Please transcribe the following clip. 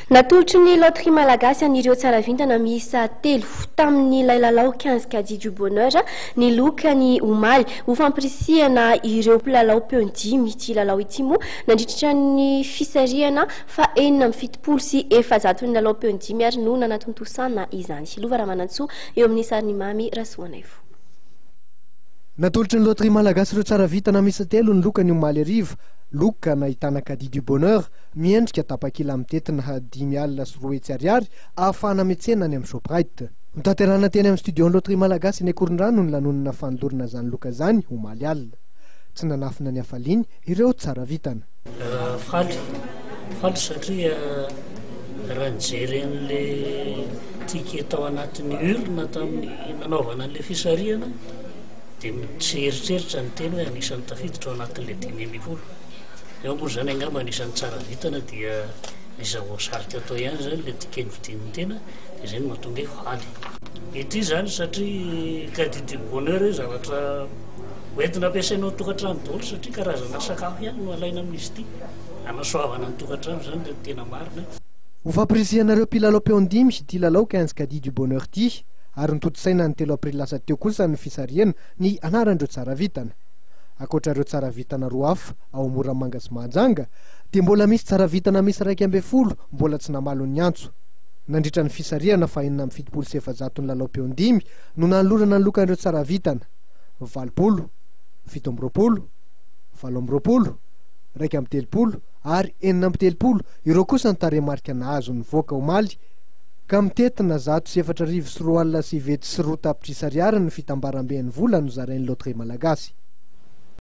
Natolotry ny Loterie Malagasy an'ireo tsara vintana miisa telo tamin'ilay lalao 15 Caddie du Bonheur ny lokany omaly. Ho fampirisihana ireo mpilalao peon-dimy ity lalao ity moa nandritra ny fisarihana faha 476 ny lalao peon-dimy ary no nanatontosana izany. Lova Ramanantsoa eo amin'ny sarin'i Mamy Rasoanaivo. Natolotry ny Loterie Malagasy ireo tsara vintana miisa telo ny lokany omaly hariva. Loka nahitana Caddie du Bonheur miendrika tapakila mitentina 205 ariary ahafahana miantsena any amin'ny Shoprite. Notanterahina teny amin'ny studio-n'ny Loterie Malagasy eny Ankorondrano ny lanonana fanolorana izany loka izany omaly alina. Tsy nanafina ny hafaliany ireo tsara vintana. Faly, faly satria raha nijery an'ilay ticket tao anatin'ny urne tamin'ny nanaovana an'ilay fisarihana dia tsy eritreritra ny tena hoe anisan'ny tafiditra ao anatin'ilay 15. Eo moa izany angamba anisan'ny tsara vintana dia iza voasarika tao ihany izany ilay ticket novidian'ny tena dia izay no mahatonga hoe faly. Ity izany satria caddie du bonheur io zavatra hoentina ampiasaina ao an-tokantrano daholo satria karazana sakafo ihany no alaina amin'izy ity. Hanasoavana ny tokantrano izany raha ny tena marina. Ho fampirisihana ireo mpilalao mpion-dimy ity lalao 15 caddie du bonheur ity ary notontosaina ny 3 aprily lasa teo kosa ny fisarihana ny anaran'ireo tsara vintana. Ankoatra ireo tsara vintana roa hafa ao Moramanga sy Mahajanga dia mbola misy tsara vintana miisa 11 mbola tsy namaly ny antso. Nandritra ny fisarihana faha 476 ny lalao mpion-dimy no nanolorana ny lokan'ireo tsara vintana, 80, 27, 28, 31 ary 36, ireo kosa ny tarehimarika nahazo nivoaka omaly ka mitentina 204 201 tapitrisa ariary ny fitambaramben'ny vola nozarain'ny Loterie Malagasy.